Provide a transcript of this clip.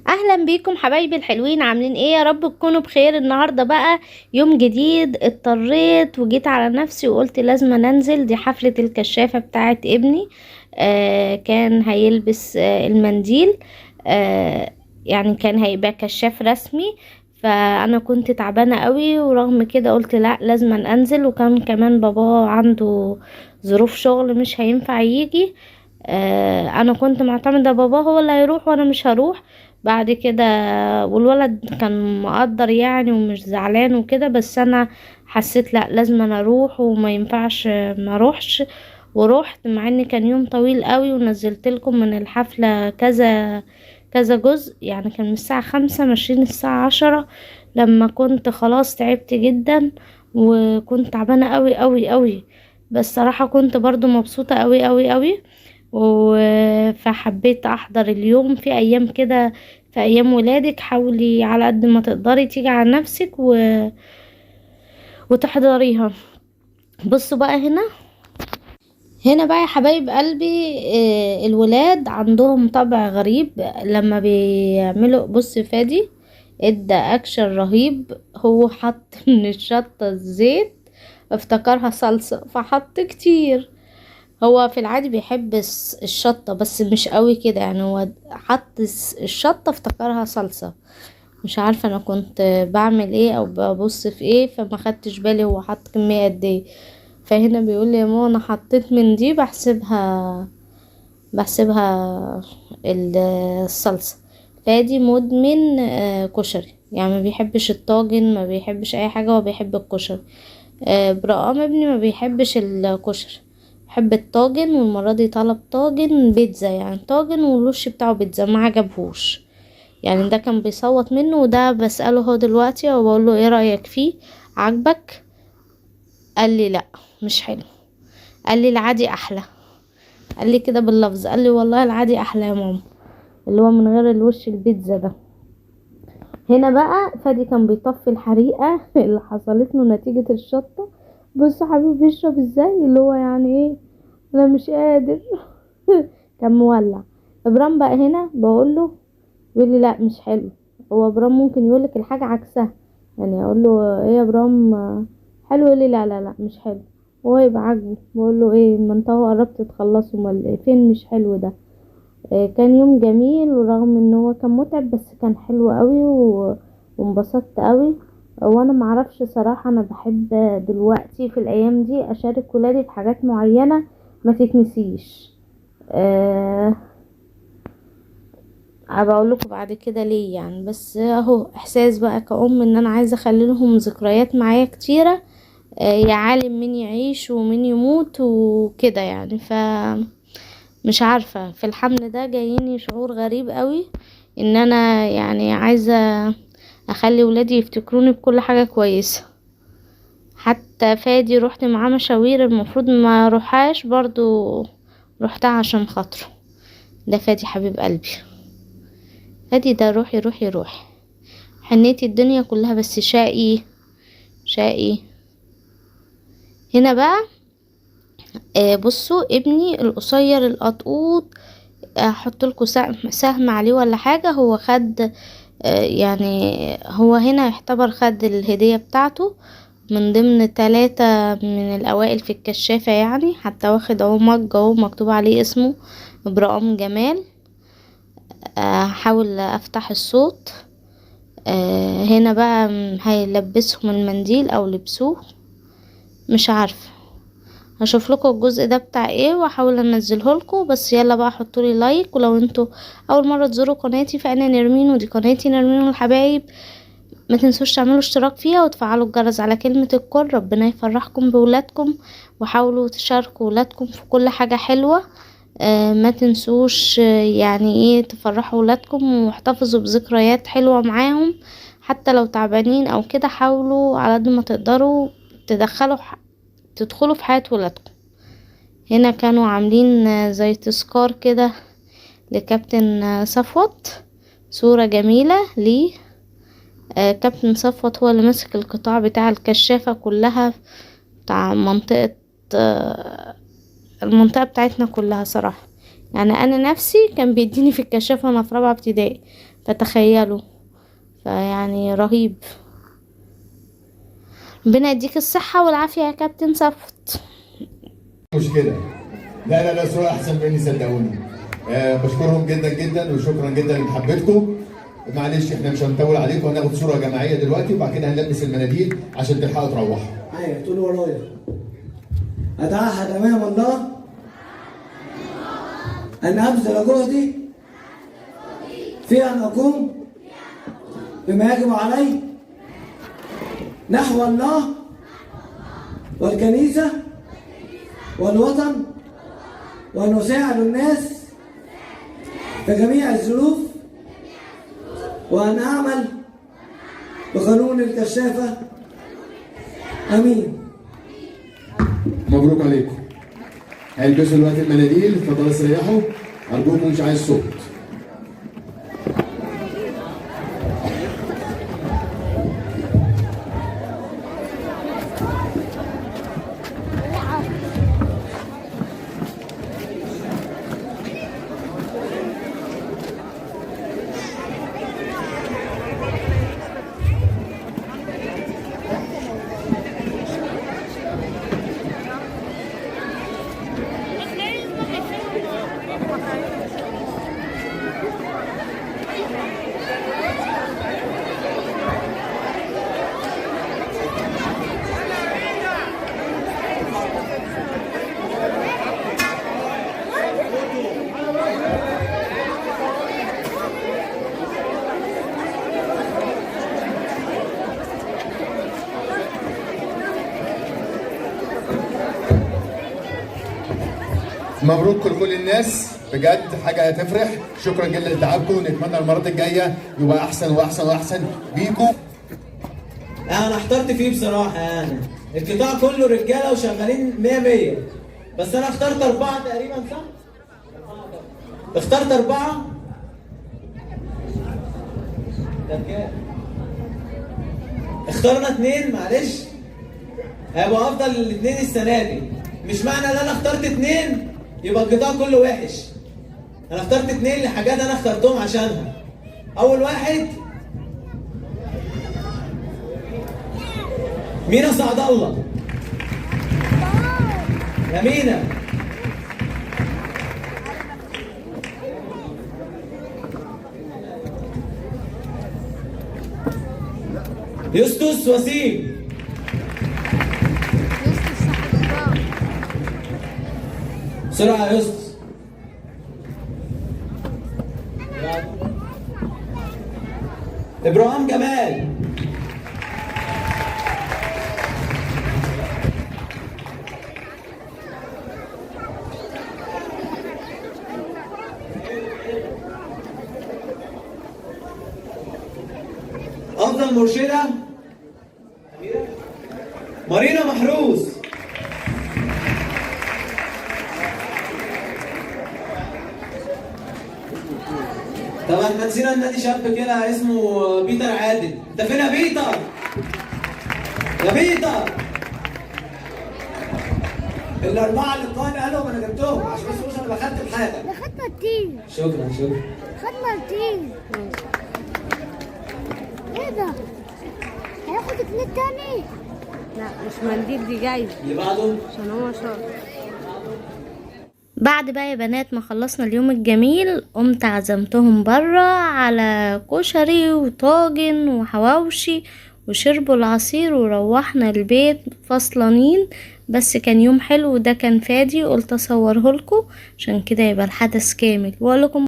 اهلا بيكم حبايبي الحلوين، عاملين ايه؟ يا رب تكونوا بخير. النهارده بقى يوم جديد، اضطريت وجيت على نفسي وقلت لازم انزل. دي حفلة الكشافة بتاعت ابني، كان هيلبس المنديل، يعني كان هيبقى كشاف رسمي. فانا كنت تعبانة قوي، ورغم كده قلت لا لازم انزل. وكان كمان بابا عنده ظروف شغل مش هينفع يجي. انا كنت معتمدة بابا هو اللي هيروح وانا مش هروح بعد كده، والولد كان مقدر يعني ومش زعلان وكده، بس انا حسيت لا لازم انا اروح وما ينفعش ما اروحش. وروحت مع ان كان يوم طويل قوي، ونزلت لكم من الحفلة كذا كذا جزء، يعني كان من الساعة 5 ماشيين الساعة 10، لما كنت خلاص تعبت جدا وكنت تعبانة قوي قوي قوي، بس صراحة كنت برضو مبسوطة قوي قوي قوي. فحبيت احضر اليوم. في ايام كده، في ايام ولادك حاولي على قد ما تقدري تيجي على نفسك وتحضريها. بصوا بقى هنا بقى يا حبايب قلبي، الولاد عندهم طبع غريب لما بيعملوا. بص فادي ادى اكشن رهيب، هو حط من الشطة الزيت افتكرها صلصة فحط كتير. هو في العادي بيحب الشطة بس مش قوي كده، يعني هو حط الشطة افتكرها صلصة. مش عارفة انا كنت بعمل ايه او ببص في ايه، فما خدتش بالي هو حط كمية قد ايه. فهنا بيقول لي يا ماما انا حطيت من دي بحسبها الصلصة. فادي مدمن كشري، يعني ما بيحبش الطاجن، ما بيحبش اي حاجة، هو بيحب الكشري. برقام ابني ما بيحبش الكشري، بيحب الطاجن، والمرة دي طلب طاجن بيتزا، يعني طاجن والوش بتاعه بيتزا، ما عجبهوش. يعني ده كان بيصوت منه، وده بسأله هو دلوقتي وبقول له ايه رأيك فيه، عجبك؟ قال لي لا مش حلو، قال لي العادي احلى، قال لي كده باللفظ، قال لي والله العادي احلى يا ماما، اللي هو من غير الوش البيتزا ده. هنا بقى فادي كان بيطفي الحريقة اللي حصلت له نتيجة الشطة. بصوا حبيبي بيشرب ازاي، اللي هو يعني ايه انا مش قادر كان مولع. ابرام بقى هنا بقول له، يقول لي لا مش حلو. هو ابرام ممكن يقول لك الحاجة عكسها، يعني اقول له ايه يا ابرام حلو، يقول لي لا لا لا مش حلو، وهو يبقى عاجبه. بقول له ايه ما انت اهو قربت تخلصه، امال فين مش حلو ده؟ كان يوم جميل، ورغم ان هو كان متعب بس كان حلو قوي وانبسطت قوي. وانا معرفش صراحة، انا بحب دلوقتي في الايام دي اشارك ولادي في حاجات معينة ما تتنسيش. هبقى اقول لكم بعد كده ليه يعني، بس اهو احساس بقى كأم ان انا عايزة اخلي لهم ذكريات معايا كتيرة، يا عالم مين يعيش ومين يموت وكده يعني. ف مش عارفة في الحمل ده جاييني شعور غريب قوي ان انا عايزة اخلي ولادي يفتكروني بكل حاجة كويسة. حتى فادي روحت معاه مشاوير المفروض ما روحهاش، برضو روحتها عشان خاطره. ده فادي حبيب قلبي، فادي ده روحي روحي روحي، حنيتي الدنيا كلها، بس شقي شقي. هنا بقى بصوا ابني القصير القطقوط، احط لكم سهم عليه ولا حاجة. هو خد، يعني هو هنا يعتبر خد الهدية بتاعته من ضمن 3 من الأوائل في الكشافة، يعني حتى واخد اهو مج اهو مكتوب عليه اسمه برقم جمال. هحاول افتح الصوت. هنا بقى هيلبسهم المنديل او لبسوه، مش عارفة، هشوف لكم الجزء ده بتاع ايه واحاول انزله لكم. بس يلا بقى حطوا لي لايك، ولو انتوا اول مره تزوروا قناتي فانا نرمين، ودي قناتي نرمين والحبايب، ما تنسوش تعملوا اشتراك فيها وتفعلوا الجرس على كلمه الكل. ربنا يفرحكم بولادكم، وحاولوا تشاركوا ولادكم في كل حاجه حلوه. ما تنسوش، تفرحوا ولادكم واحتفظوا بذكريات حلوه معاهم، حتى لو تعبانين او كده، حاولوا على قد ما تقدروا تدخلوا في حياة ولادكم. هنا كانوا عاملين زي تذكار كده لكابتن صفوت، صورة جميلة ليه. كابتن صفوت هو اللي ماسك القطاع بتاع الكشافة كلها، بتاع المنطقة بتاعتنا كلها صراحة. يعني انا نفسي كان بيديني في الكشافة وانا في رابعة ابتدائي، فتخيلوا، فيعني رهيب. ربنا يديك الصحة والعافية يا كابتن صفوت. مشكلة. لا لا لا، صورة أحسن مني صدقوني. بشكرهم جدا جدا وشكرا جدا لمحبتكم. معلش احنا مش هنطول عليكم، هناخد صورة جماعية دلوقتي وبعد كده هنلبس المناديل عشان تلحقوا تروحوا. ايوه تقول ورايا. أتعهد أمام الله أن أبذل جهدي في أن أقوم بما يجب علي نحو الله والكنيسة والوطن، وأن أساعد الناس في جميع الظروف، وأن أعمل بقانون الكشافة. آمين. مبروك عليكم. هيلبسوا دلوقتي المناديل، اتفضلوا استريحوا، أرجوكم مش عايز صوت. مبروك لكل الناس، بجد حاجة هتفرح. شكرا جدا لتعبكم، ونتمنى المرات الجاية يبقى أحسن وأحسن وأحسن بيكم. أنا احترت فيه بصراحة، يعني القطاع كله رجالة وشغالين 100 100، بس أنا اخترت 4 تقريبا، صح؟ اخترت 4. ده كام؟ اخترنا 2، معلش هيبقوا أفضل ال2 السنة دي. مش معنى إن أنا اخترت 2 يبقى القطاع كله وحش. أنا اخترت 2 لحاجات أنا اخترتهم عشانها. أول واحد مينا سعد الله. يا مينا، يوستوس وسيم. بسرعة يا يوستوس. إبراهيم جمال. أفضل مرشدة مارينا محروس. طب احنا نسينا النادي شاب كده اسمه بيتر عادل. انت فين يا بيتر؟ يا بيتر، الأربعة اللي القائد قالهم أنا جبتهم عشان بس مش أنا بختم حاجة. خدنا التين. شكرا شكرا. خدنا التين. ايه ده؟ هياخد 2 تاني؟ لا مش منديل، دي جاي اللي بعده عشان هو شاطر. بعد بقى يا بنات ما خلصنا اليوم الجميل، قمت عزمتهم برا على كشري وطاجن وحواوشي وشربوا العصير وروحنا البيت فصلانين. بس كان يوم حلو، وده كان فادي قلت اصوره لكم عشان كده يبقى الحدث كامل. واقول لكم